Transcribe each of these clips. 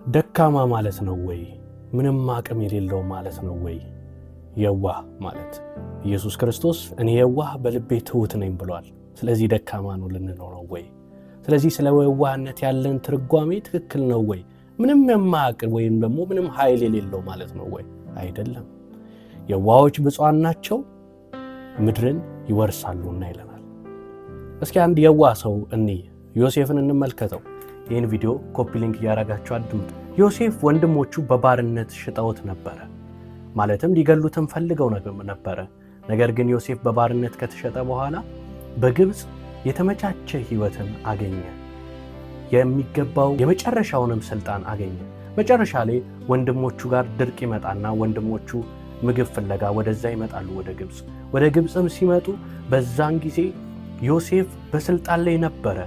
ደካማ ማለት ነው ወይ? ምንም አቅም የሌለው ማለት ነው ወይ? የዋህ ማለት ኢየሱስ ክርስቶስ እኔ የዋህ በልቤ ትሑት ነኝ ብሏል። ስለዚህ ደካማ ነው ልንለው ነው ወይ? ስለዚህ ስለ የዋህነት ያለን ትርጓሜ ትክክል ነው ወይ? ምንም የማያውቅ ወይም ደግሞ ምንም ኃይል የሌለው ማለት ነው ወይ? አይደለም። የዋሆች ብፁዓን ናቸው ምድርን ይወርሳሉና ይለናል። እስኪ አንድ የዋህ ሰው እንይ፣ ዮሴፍን እንመልከተው። ይህን ቪዲዮ copy link እያደረጋችሁ አድምጡ። ዮሴፍ ወንድሞቹ በባርነት ሽጠውት ነበረ። ማለትም ሊገሉትም ፈልገው ነበረ። ነገር ግን ዮሴፍ በባርነት ከተሸጠ በኋላ በግብፅ የተመቻቸ ሕይወትን አገኘ። የሚገባው የመጨረሻውንም ስልጣን አገኘ። መጨረሻ ላይ ወንድሞቹ ጋር ድርቅ ይመጣና ወንድሞቹ ምግብ ፍለጋ ወደዛ ይመጣሉ፣ ወደ ግብፅ። ወደ ግብፅም ሲመጡ በዛን ጊዜ ዮሴፍ በስልጣን ላይ ነበረ።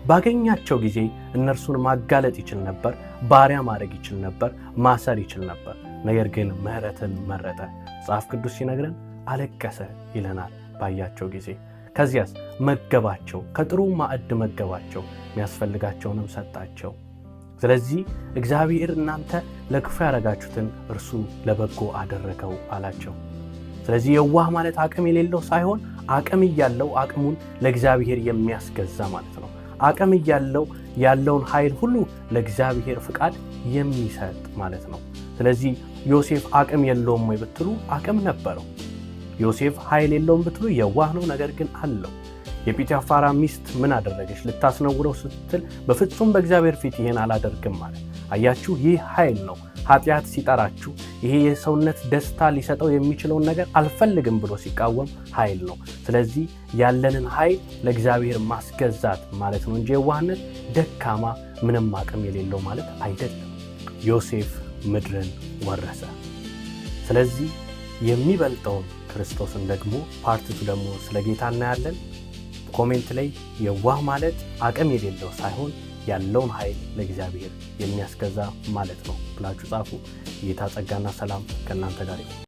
ባገኛቸው ጊዜ እነርሱን ማጋለጥ ይችል ነበር፣ ባሪያ ማድረግ ይችል ነበር፣ ማሰር ይችል ነበር። ነገር ግን ምሕረትን መረጠ። መጽሐፍ ቅዱስ ሲነግረን አለቀሰ ይለናል ባያቸው ጊዜ። ከዚያስ መገባቸው፣ ከጥሩ ማዕድ መገባቸው፣ የሚያስፈልጋቸውንም ሰጣቸው። ስለዚህ እግዚአብሔር እናንተ ለክፉ ያደረጋችሁትን እርሱ ለበጎ አደረገው አላቸው። ስለዚህ የዋህ ማለት አቅም የሌለው ሳይሆን አቅም እያለው አቅሙን ለእግዚአብሔር የሚያስገዛ ማለት ነው። አቅም እያለው ያለውን ኃይል ሁሉ ለእግዚአብሔር ፍቃድ የሚሰጥ ማለት ነው። ስለዚህ ዮሴፍ አቅም የለውም ወይ ብትሉ አቅም ነበረው። ዮሴፍ ኃይል የለውም ብትሉ የዋህ ነው፣ ነገር ግን አለው። የጲጥፋራ ሚስት ምን አደረገች? ልታስነውረው ስትል በፍጹም በእግዚአብሔር ፊት ይሄን አላደርግም ማለት። አያችሁ፣ ይህ ኃይል ነው። ኃጢአት ሲጠራችሁ ይሄ የሰውነት ደስታ ሊሰጠው የሚችለውን ነገር አልፈልግም ብሎ ሲቃወም ኃይል ነው። ስለዚህ ያለንን ኃይል ለእግዚአብሔር ማስገዛት ማለት ነው እንጂ የዋህነት ደካማ ምንም አቅም የሌለው ማለት አይደለም። ዮሴፍ ምድርን ወረሰ። ስለዚህ የሚበልጠውን ክርስቶስን ደግሞ part two ደግሞ ስለ ጌታ እናያለን። Comment ላይ የዋህ ማለት አቅም የሌለው ሳይሆን ያለውን ኃይል ለእግዚአብሔር የሚያስገዛ ማለት ነው ብላችሁ ጻፉ። የጌታ ጸጋና ሰላም ከእናንተ ጋር ይሁን።